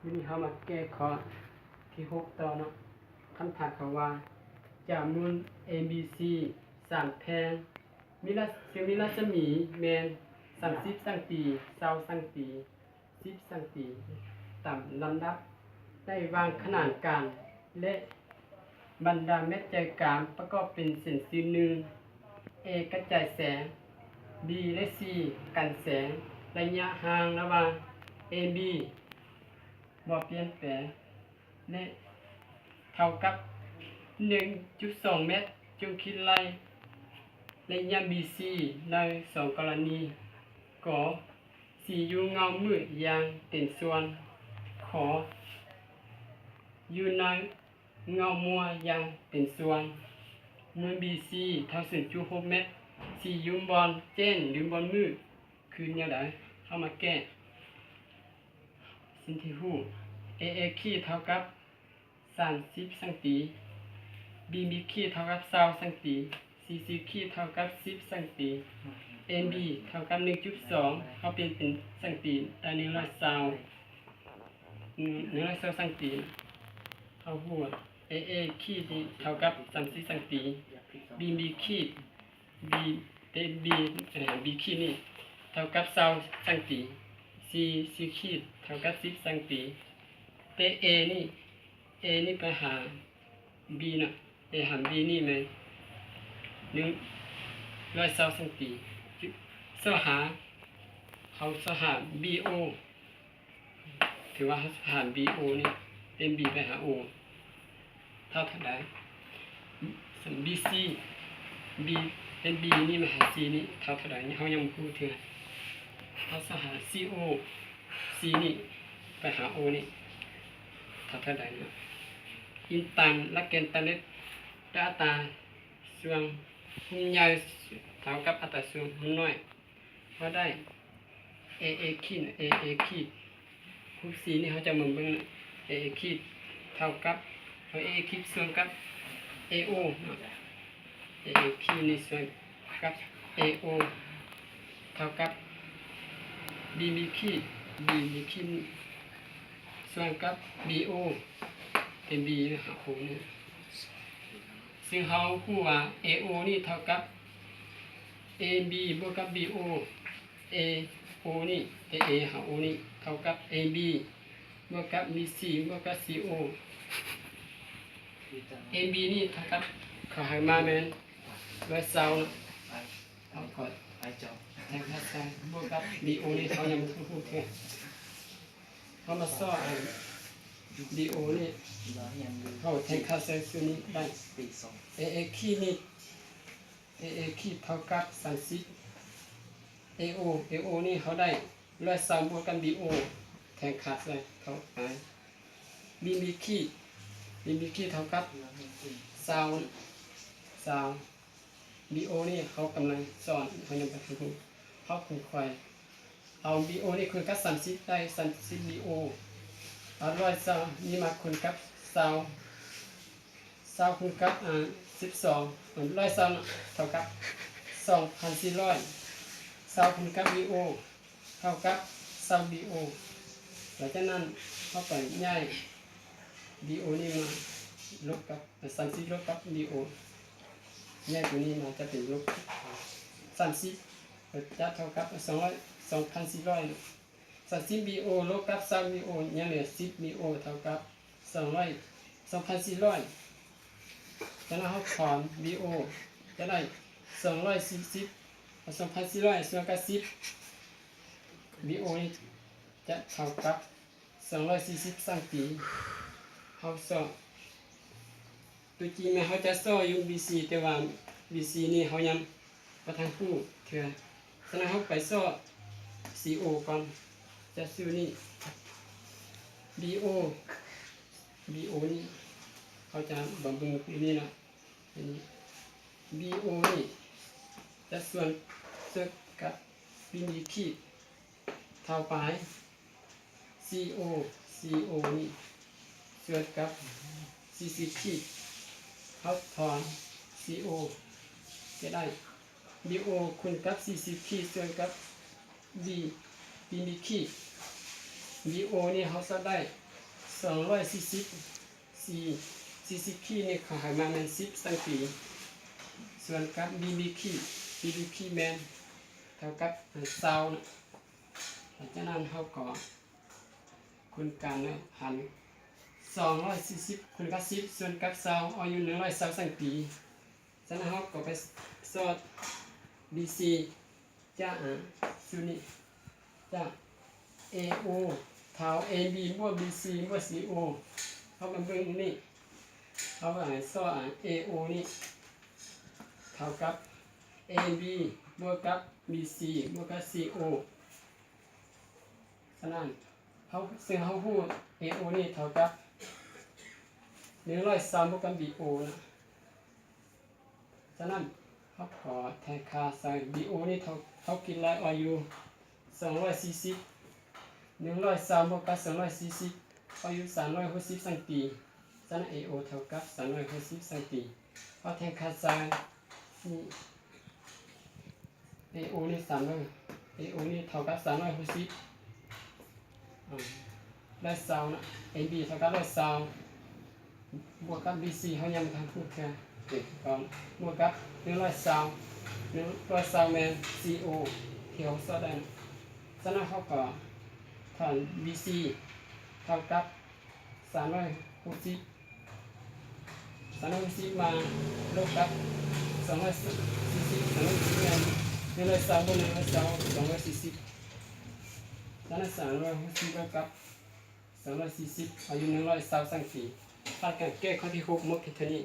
ມື້ນີ້ເຮົາມາແກ້ຂໍ້ທີຫົກຕໍ່ເນາະ. ຄຳຖາມເຂົາວ່າ ຈາກມູນ ເອ ບີ ຊີ ສາມແທ່ງ ມີລະ ຊຶ່ງມີລັດສະໝີແມ່ນສາມສິບຊັງຕີ, ຊາວຊັງຕີ, ສິບຊັງຕີ ຕາມລຳດັບ ໄດ້ວາງຂະໜານການ ແລະ ບັນດາແມັດໃຈກາງປະກອບເປັນເສັ້ນຊື່ໜຶ່ງ ເອ ກະຈາຍແສງ, ບີ ແລະ ຊີ ກັນແສງ. ໄລຍະຫ່າງລະຫວ່າງ ເອ ບີ ບໍ່ປ່ຽນແປງ ແລະ ເທົ່າກັບໜຶ່ງຈຸດສອງແມັດ. ຈົ່ງຄິດໄລ່ໄລຍະ ບີ ຊີ ໃນສອງກໍລະນີ. ກ ສີຢູ່ເງົາມືດຢ່າງເຕັມສ່ວນ, ຂ ຢູ່ໃນເງົາມົວຢ່າງເຕັມສ່ວນ. ເມື່ອ ບີ ຊີ ເທົ່າສູນຈຸດຫົກແມັດ, ສີຢູ່ບ່ອນແຈ້ງຫຼືບ່ອນມືດ ຄືແນວໃດ? ເຮົາມາແກ້. ສິ່ງທີ່ຮູ້ ເອ ເອ ຂີດເທົ່າກັບສາມສິບຊັງຕີ, ບີ ບີ ຂີດເທົ່າກັບຊາວຊັງຕີ, ຊີ ຊີ ຂີດເທົ່າກັບສິບຊັງຕີ, ເອ ບີ ເທົ່າກັບໜຶ່ງຈຸດສອງ. ເຮົາປ່ຽນເປັນຊັງຕີໄດ້ໜຶ່ງຮ້ອຍຊາວ, ໜຶ່ງຮ້ອຍຊາວຊັງຕີ. ເຮົາຮູ້ວ່າ ເອ ເອ ຂີດນີ້ເທົ່າກັບສາມສິບຊັງຕີ, ບີ ບີ ຂີດ ບີ ເຕ ບີ ເອີ ບີ ຂີດນີ້ເທົ່າກັບຊາວຊັງຕີ, ຊີ ຊີ ຂີດເທົ່າກັບສິບຊັງຕີ. ເຕ ເອ ນີ້ ເອ ນີ້ໄປຫາບີເນາະ, ເອ ຫານບີນີ້ແມ່ນໜຶ່ງຮ້ອຍຊາວຊັງຕີ. ຊອກຫາ ເຮົາຊອກຫາ ບີ ໂອ ຖືວ່າເຮົາຫານ ບີ ໂອ ນີ້ ເປັນ ບີ ໄປຫາ ໂອ ເທົ່າເທົ່າໃດ? ບີ ຊີ ບີ ເປັນ ບີ ນີ້ມາຫາ ຊີ ນີ້ເທົ່າເທົ່າໃດ? ເຮົາຍັງບໍ່ຮູ້ເທື່ອ. ເຮົາຊອກຫາ ຊີ ໂອ ຊີ ນີ້ໄປຫາ ໂອ ນີ້ເທົ່າເທົ່າໃດເນາະ? ອີງຕາມຫຼັກເກນຕາເລັກ ແລະ ອັດຕາສ່ວນຮຸ່ມໃຫຍ່ເທົ່າກັບອັດຕາສ່ວນຮຸ່ມນ້ອຍ. ເຮົາໄດ້ ເອ ເອ ຂີດ ເອ ເອ ຂີດ ຮູບສີ່ນີ້ເຮົາຈະມາເບິ່ງ ເອ ເອ ຂີດເທົ່າກັບ ເຮົາ ເອ ເອ ຂີດສ່ວນກັບ ເອ ໂອ ເນາະ, ເອ ເອ ຂີດນີ້ສ່ວນກັບ ເອ ໂອ ເທົ່າກັບ ບີ ບີ ຂີດ ບີ ບີ ຂີດສ່ວນກັບ ບີ ໂອ ເປັນ ບີ ຫາ ໂອ ນີ້. ຊຶ່ງເຮົາຮູ້ວ່າ ເອ ໂອ ນີ້ເທົ່າກັບ ເອ ບີ ບວກກັບ ບີ ໂອ, ເອ ໂອ ນີ້ ເອ ເອ ຫາ ໂອ ນີ້ເທົ່າກັບ ເອ ບີ ບວກກັບ ບີ ຊີ ບວກກັບ ຊີ ໂອ. ເອ ບີ ນີ້ເທົ່າກັບ ເຂົາໃຫ້ມາແມ່ນຮ້ອຍຊາວເນາະ, ເຮົາກໍແທນຄ່າໃສ່ ບວກກັບ ບີ ໂອ ນີ້ເຮົາຍັງບໍ່ຮູ້ເທື່ອ. ເຮົາມາຊອກ ບີ ໂອ ນີ້ ເຮົາແທນຄ່າໃສ່ສ່ວນນີ້ໄດ້ ເອ ເອ ຂີດນີ້ ເອ ເອ ຂີດເທົ່າກັບສາມສິບ ເອ ໂອ, ເອ ໂອ ນີ້ເຮົາໄດ້ຮ້ອຍຊາວບວກກັບ ບີ ໂອ ແທນຄ່າໃສ່ເທົ່າກັບ ບີ ບີ ຂີດ ບີ ບີ ຂີດເທົ່າກັບຊາວ ຊາວ. ບີ ໂອ ນີ້ເຮົາກຳລັງສອນ ເຮົາຍັງບໍ່ທັນຮູ້ ເຮົາຄູນຄ່ອຍເອົາ ບີ ໂອ ນີ້ຄູນກັບສາມສິບ ໄດ້ສາມສິບ ບີ ໂອ, ເອົາຮ້ອຍຊາວນີ້ມາຄູນກັບຊາວ ຊາວຄູນກັບ ອາ ສິບສອງ ເອີ ຮ້ອຍຊາວເທົ່າກັບສອງພັນສີ່ຮ້ອຍ, ຊາວຄູນກັບ ບີ ໂອ ເທົ່າກັບຊາວ ບີ ໂອ. ຫຼັງຈາກນັ້ນເຮົາກໍຍ້າຍ ບີ ໂອ ນີ້ມາລົບກັບ ສາມສິບລົບກັບ ບີ ໂອ, ຍ້າຍຕົວນີ້ມາຈະເປັນລົບສາມສິບ ກໍຈະເທົ່າກັບສອງຮ້ອຍ ສອງພັນສີ່ຮ້ອຍ. ສາມສິບ ບີ ໂອ ລົບກັບຊາວ ບີ ໂອ ຍັງເຫຼືອສິບ ບີ ໂອ ເທົ່າກັບສອງຮ້ອຍ ສອງພັນສີ່ຮ້ອຍ. ຈາກນັ້ນເຮົາຖອນ ບີ ໂອ ຈະໄດ້ສອງຮ້ອຍສີ່ສິບ ເອົາສອງພັນສີ່ຮ້ອຍສ່ວນກັບສິບ ບີ ໂອ ນີ້ຈະເທົ່າກັບສອງຮ້ອຍສີ່ສິບຊັງຕີ. ເຮົາຊອກ ຕົວຈິງແມ່ນເຮົາຈະຊອກຢູ່ ບີ ຊີ ແຕ່ວ່າ ບີ ຊີ ນີ້ເຮົາຍັງບໍ່ທັນຮູ້ເທື່ອ. ສະນັ້ນເຮົາໄປຊອກ ຊີ ໂອ ກ່ອນ ຈະຊື່ນີ້ ບີ ໂອ ບີ ໂອ ນີ້ ເຮົາຈະມາເບິ່ງຕົວນີ້ນະ ອັນນີ້ ບີ ໂອ ນີ້ຈະສ່ວນ ສ່ວນກັບ ບີ ບີ ຂີດ ເທົ່າປາຍ ຊີ ໂອ ຊີ ໂອ ນີ້ສ່ວນກັບ ຊີ ຊີ ຂີດ ເຮົາຖອນ ຊີ ໂອ ຈະໄດ້ ບີ ໂອ ຄູນກັບ ຊີ ຊີ ຂີດ ສ່ວນກັບ ບີ ບີ ບີ ຂີດ ບີ ໂອ ນີ້ເຮົາຊອກໄດ້ ສອງຮ້ອຍສີ່ສິບ ສີ່ສິບຂີດນີ້ ເຂົາໃຫ້ມາແມ່ນສິບສັງຕີ ສ່ວນກັບບີບີຂີດ ບີບີຂີດແມ່ນເທົ່າກັບຊາວນະ. ຫຼັງຈາກນັ້ນເຮົາກໍຄູນກັນນະ ຫັນສອງຮ້ອຍສີ່ສິບຄູນກັບສິບ ສ່ວນກັບຊາວ ເອົາຢູ່ໜຶ່ງຮ້ອຍຊາວສັງຕີ. ສະນັ້ນເຮົາກໍໄປຊອດບີຊີຈາກ ອາ ຊຸດນີ້ ຈາກເອໂອ ເທົ່າເອບີບວກບີຊີບວກຊີໂອ. ເຮົາມາເບິ່ງນີ້ ເຮົາກໍໃຫ້ຊອດເອໂອນີ້ເທົ່າກັບເອບີບວກກັບບີຊີບວກກັບຊີໂອ. ສະນັ້ນເຮົາ ເຊິ່ງເຮົາຮູ້ເອໂອນີ້ເທົ່າກັບໜຶ່ງຮ້ອຍຊາວບວກກັບບີໂອນະ. ສະນັ້ນເຮົາຂໍແທນຄ່າໃສ່ບີໂອນີ້ ເຮົາ ເຮົາຄິດໄລ່ອອກຢູ່ສອງຮ້ອຍສີ່ສິບ ໜຶ່ງຮ້ອຍຊາວບວກກັບສອງຮ້ອຍສີ່ສິບ ເອົາຢູ່ສາມຮ້ອຍຫົກສິບສັງຕີ. ສະນັ້ນເອໂອເທົ່າກັບສາມຮ້ອຍຫົກສິບສັງຕີ. ເຮົາແທນຄ່າໃສ່ນີ້ ເອໂອນີ້ສາມຮ້ອຍ ເອໂອນີ້ເທົ່າກັບສາມຮ້ອຍຫົກສິບ ອາ ຮ້ອຍຊາວນະ ເອບີເທົ່າກັບຮ້ອຍຊາວ ບວກກັບບີຊີ ເຮົາຍັງບໍ່ທັນຮູ້ເທື່ອ ເປັນກ່ອນ ບວກກັບໜຶ່ງຮ້ອຍຊາວ ໜຶ່ງຮ້ອຍຊາວແມ່ນຊີໂອທີ່ເຮົາຊອດໄດ້ນະ. ສະນັ້ນເຮົາກໍຖອນບີຊີເທົ່າກັບສາມຮ້ອຍຫົກສິບ ສາມຮ້ອຍຫົກສິບມາລົບກັບສອງຮ້ອຍສີ່ສິບ ສາມຮ້ອຍສີ່ສິບແມ່ນໜຶ່ງຮ້ອຍຊາວບວກໜຶ່ງຮ້ອຍຊາວ ສອງຮ້ອຍສີ່ສິບ. ສະນັ້ນສາມຮ້ອຍຫົກສິບລົບກັບສອງຮ້ອຍສີ່ສິບ ເອົາຢູ່ໜຶ່ງຮ້ອຍຊາວສັງຕີ. ພາດການແກ້ຂໍ້ທີຫົກໝົດພຽງເທົ່ານີ້.